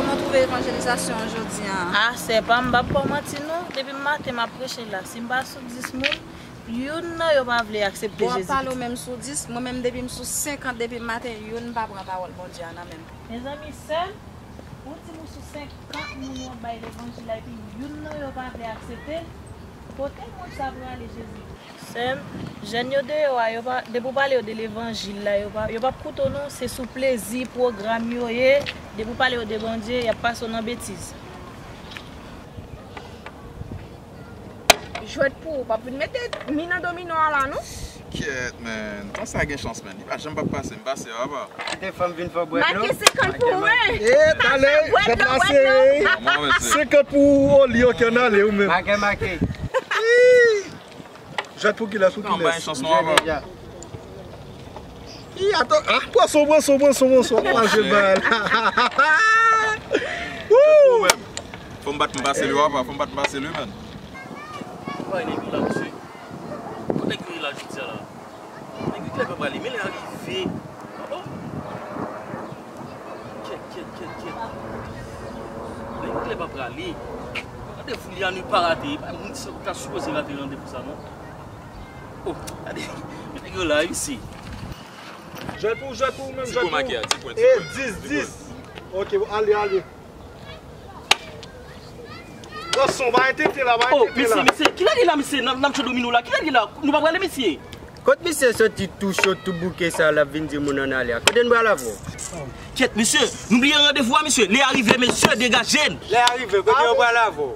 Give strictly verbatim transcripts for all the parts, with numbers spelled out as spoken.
Kòman w twouve evanjelizasyon an jodi a? A, sè pa m, m p ap ba w manti non. Depi maten m ap preche la, si m pa sou dis moun, youn nan yo pa vle aksepte Jezi. Bon, w ap pale w menm sou dis, mwen menm depi m sou senkant, depi maten, youn pa pran pawòl Bondye a nan men m. Mezanmi, sè m, ou di m ou sou senkant moun w ap bay levanjil la, epi youn nan yo pa vle aksepte l. Kote moun sa prale, Jezi? Sè m, jèn yo deyò a, yo pa, depi w pale yo de levanjil la, yo pa, yo p ap koute w non, se sou plezi, pwogram yo ye. Depi w pale yo de Bondye, y ap pase w nan betiz. Jwèt pou ou, p ap vin mete mi nan domino a la non. Kyèt, man. Tan sa gen chans, man. Li pa janm p ap pase, m pase a, papa. Kite fanm vin fè bwèt non. Make senkant pou ou, wi. E, talè, jwèt la sere. Senkant pou ou, Oli, oke, ann ale, ou menm. Make, make. Jwèt pou kilès, pou kilès? Non, bay chans non, papa. Ih, atann, ah, pran son, pran son, pran son, pran son, pran son, bay la. Woo! Fò m bat m pase li, papa, fò m bat m pase li, man. Bay nèg yo la, mesye. Kote nèg yo ye la jodi a la? Nèg yo klè pa prale, men lè a rive. Oh, oh. Kèt, kèt, kèt, kèt. Nèg yo klè pa prale. Randevou li a ne pa rate. E pa moun sa ta sipoze rate randevou sa non. Oh, gade. Nèg yo la, isi. Jwèt pou, jwèt pou, menm jwèt pou. Ti pwen make a, ti pwen, ti pwen. E dis, dis. Oke, ale, ale. Gason, pa entete la, pa entete la. Oh, mesye, mesye, kilè li la, mesye? Nan, nan domino la, kilè li la? Nou pa prale, mesye? Kot misye soti tou cho, tou bouke sa, l ap vin di moun ann ale a? Kote n pral avè w? Kyèt, mesye, nou bliye randevou a, mesye. Lè a rive, mesye, degaje n. Lè a rive, kote yo pral avè w?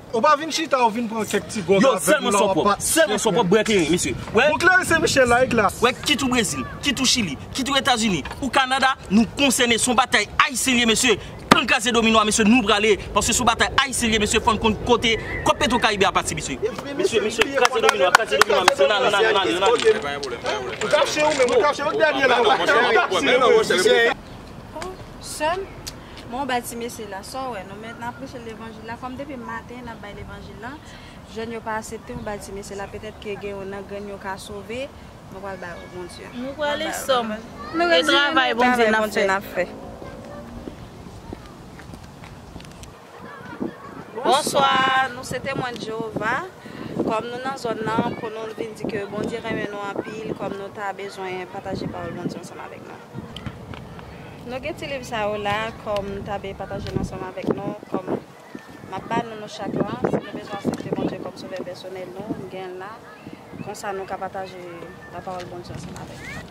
Ou pa vin chita, ou vin pran kèk ti gwòg avèk nou la, w ap pa. Yo, sèlman sou pwòp, sèlman sou pwòp bwè kleren, mesye. Wè. Bon, kleren se Michel la, ek la. Wè, kit ou Brezil, kit ou Chili, kit ou Etazini, ou Kanada, nou konsène, se yon batay ayisyen l ye, mesye. Ann kraze domino a, mesye, nou prale, paske se yon batay ayisyen l ye, mesye, fò n konn kote kòb Petro Karibe a pase, mesye. Mesye, mesye, kraze domino a, kraze domino a, mesye, ann ale, ann ale, ann ale, ann ale. Ou kache ou menm, ou kache, ou dènye la. Oh, sè m, men w bay ti mesye la, sa w wè, nou mèt n ap preche levanjil la, kòm depi maten n ap bay levanjil la, jèn yo pa aksepte, w bay ti mesye la, petèt ke gen youn nan grenn yo ka sove, nou pral ba yo Bondye. Nou prale sòm. E travay Bondye n ap fè. Bonswa, nou se Temwen de Jewova. Kòm nou nan zòn nan, pou nou vin di ke Bondye renmen nou anpil, kòm nou ta bezwen pataje pawòl Bondye ansanm avèk nou. Nou gen ti liv sa yo la, kòm nou ta vle pataje l ansanm avèk nou, kòm m ap ba nou nou chak la, si nou bezwen aksepte Bondye kòm Sovè pèsonèl nou, nou gen l la. Konsa nou ka pataje lapawòl Bondye ansanm avèk nou.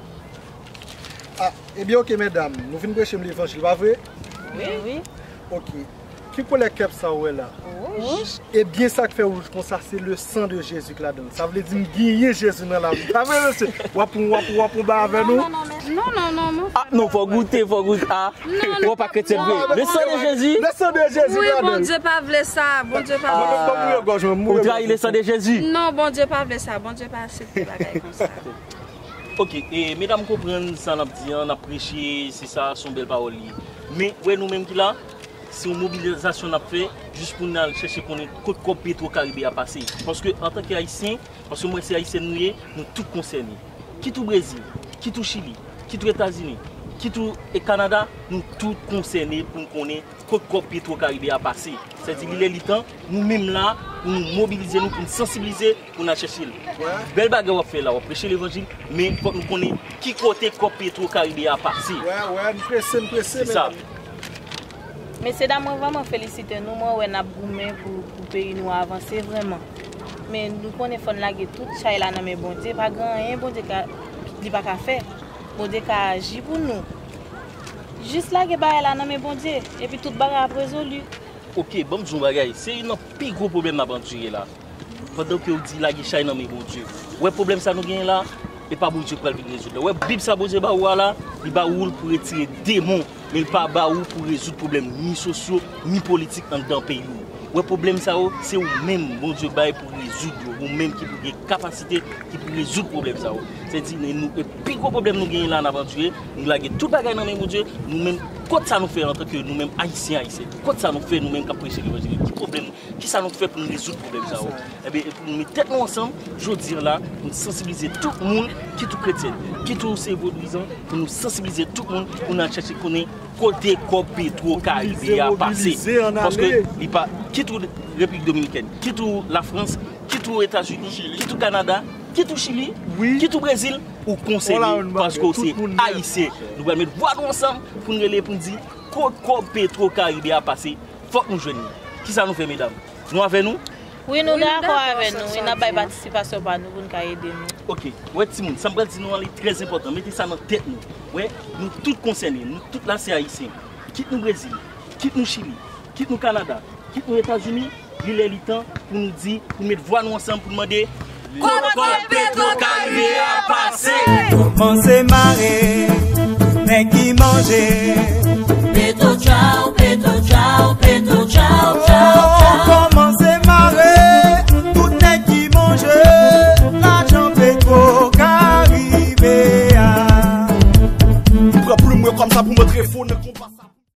Ah, ebyen, oke, medam, nou vin preche m levanjil, pa vre? Wi, wi. Oke. Ki koulè kèp sa ou wè la? Wouj. Ebyen, sa k fè wouj konsa, se le sang de Jésus k ladan l. Sa vle di m genyen Jezi nan lavi m. Pa vre, mesye? W ap pran, w ap, w ap pran bay avè nou? Non, non, non, non, non, non, non. Ah, non, fò goute, fò goute. Ah, ou pa kretyen vre. Le sang de Jésus. Le sang de Jésus k ladan l. Wi, Bondye pa vle sa. Bondye pa vle sa. Ou trayi le sang de Jésus. Non, Bondye pa vle sa. Bondye pa aksepte bagay konsa. Ok, e medam konprann sa n ap di an, n ap preche, se sa, se yon bèl pawòl li ye. Men, wè nou menm ki la, se yon mobilizasyon n ap fè, jis pou n al chèche konnen kot kòb Petro Karibe a pase. Paske, antanke Ayisyen, paske m wè se Ayisyen nou ye, nou tout konsène. Kit ou Brezil, kit ou Chili, kit ou Etazini, kit ou e Kanada, nou tout konsène pou n konnen kot kòb Petro Karibe a pase. Sètadi li lè li tan, nou menm la, pou nou mobilize nou, pou n sansibilize, pou n al chèche l. Bèl bagay w ap fè la, w ap preche levanjil, men fòk nou konnen ki kote kòb Petro Karibe a pase. Wè, wè, m prese, m prese, se sa. Mesyedam, mwen vrèman felisite nou, mwen wè n ap goumen pou, pou peyi nou avanse vrèman. Men nou konnen fò n lage tout chay la nan men Bondye, pa gen anyen Bondye ka, li pa ka fè. Bondye ka aji pou nou. Jis lage bagay la nan men Bondye, epi tout bagay ap rezoli. Ok, ban m di w yon bagay, se youn nan pi gwo pwoblèm n ap andire la. Pandan ke w di lage chay nan men Bondye. Wè pwoblèm sa nou genyen la, e pa Bondye k pral vin rezoud la. Wè Bib sa Bondye ba ou a la, li ba ou l pou retire demon, men li pa ba ou pou rezoud pwoblèm ni sosyo, ni politik anndan peyi w. Wè pwoblèm sa yo, se ou menm Bondye bay pou rezoud yo, ou menm ki pou gen kapasite, ki pou rezoud pwoblèm sa yo. Se di, nou, e pi gwo pwoblèm nou genyen la, n ap andire, nou lage tout bagay nan men Bondye, nou menm, kot sa nou fè antanke nou menm Ayisyen, Ayisyen, kot sa nou fè nou menm k ap preche levanjil, ki pwoblèm, ki sa nou fè pou nou rezoud pwoblèm sa yo? Ebyen, e pou nou met tèt nou ansanm, jodi a la, pou nou sansibilize tout moun, kit ou kretyen, kit ou se vodouyizan, pou nou sansibilize tout moun, pou nou al chèche konnen kote kòb Petro Karibe a pase. Paske li pa, kit ou Repiblik Dominikèn, kit ou Lafrans, kit ou Etazini, kit ou Kanada, kit ou Chili, kit ou Brezil, ou konsène paske w se Ayisyen. Nou pral met vwa nou ansanm pou n rele, pou n di, kot kòb Petro Karibe a pase, fòk nou jwenn li. Kisa nou fè, medam? Nou avè nou? Wi, nou dakò avè nou. Wi, n ap bay patisipasyon pa nou pou n ka ede nou. Ok. Wè, timoun, sa m pral di nou an, li trè enpòtan. Mete sa nan tèt nou. Wè, nou tout konsène, nou tout la se Ayisyen. Kit nou Brezil, kit nou Chili, kit nou Kanada, kit nou Etazini, li lè li tan pou nou di, pou met vwa nou ansanm, pou n mande, kot kòb Petro Karibe a pase? Kòmanse mare nèg ki manje. Petro tchaw, Petro tchaw, Petro tchaw, tchaw, tchaw. Kòmanse mare tout nèg ki manje lajan Petro Karibe a. Pran plim mwen kòmsa pou montre fo nèg.